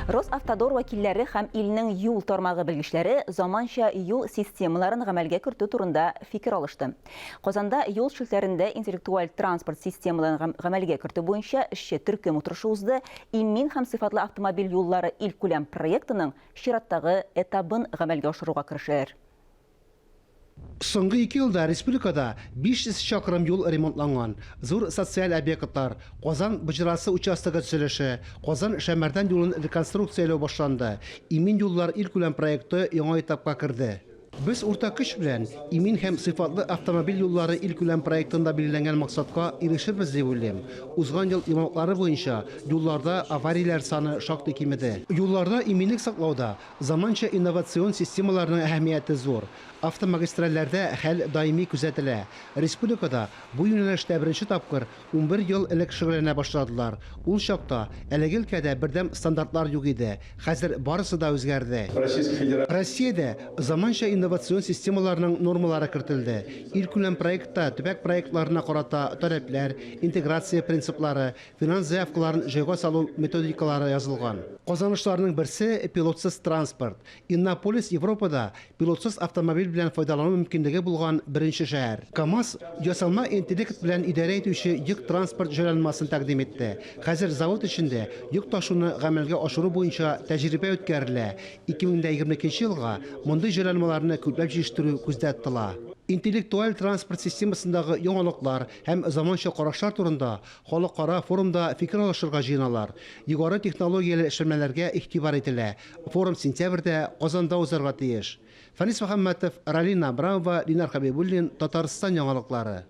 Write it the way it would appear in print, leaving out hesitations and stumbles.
Росавтодор вәкилләре һәм илнең юл тармагы белгечләре заманча юл системаларын гамәлгә кертү турында фикер алышты. Казанда юл челтәрендә интеллектуаль транспорт системаларын гамәлгә кертү буенча эшче төркем утырышы узды, Имин һәм сыйфатлы автомобиль юллары илкүләм проектының чираттагы этабын гамәлгә ашыруга керешәләр. Соңгы ике елда республикада 500 чакрым юл ремонтланган, зур социаль объектлар, Казан боҗрасы участогы төзелеше, Казан-Шәмәрдән юлын реконструкцияләү башланды, Имин юллар илкүләм проекты яңа этапка керде. Без уртак көч белән Имин һәм сыйфатлы автомобиль юллары илкүләм проектында билгеләнгән максатка ирешербез дип уйлыйм. Узган ел йомгаклары буенча юлларда аварияләр саны шактый кимеде. Юлларда иминлек саклауда Заманча инновацион системаларның әһәмияте зур. Автомагистральләрдә хәл даими күзәтелә. Республикада бу юнәлештә беренче тапкыр 11 ел элек шөгыльләнә башладылар. Ул чакта әлеге өлкәдә бердәм стандартлар юк иде. Хәзер барысы да үзгәрде. Россиядә заманча инновацион системаларның нормалары кертелде. Илкүләм проектта төбәк проектларына карата таләпләр, интеграция принциплары, Финанс заявкаларын җайга салу методикалары язылган. Казанышларның берсе, пилотсыз транспорт. Иннополис Европада пилотсыз автомобиль белән файдалану мөмкинлеге булган беренче шәһәр. КАМАЗ ясалма интеллект белән идарә итүче йөк транспорт җайланмасын тәкъдим итте. Хәзер завод эчендә йөк ташуны гамәлгә ашыру буенча тәҗрибә үткәрелә. 2022 елга мондый җайланмаларны күпләп җитештерү күздә тотыла. Интеллектуаль транспорт системасындагы яңалыклар һәм заманча карашлар турында Халыкара форумда фикер алышырга җыеналар. Югары технологияле эшләнмәләргә игътибар ителә. Форум сентябрьдә Казанда узарга тиеш. Фәнис Мөхәммәтов, Ралина Абрамова, Линар Хәбибуллин, Татарстан яңалыклары.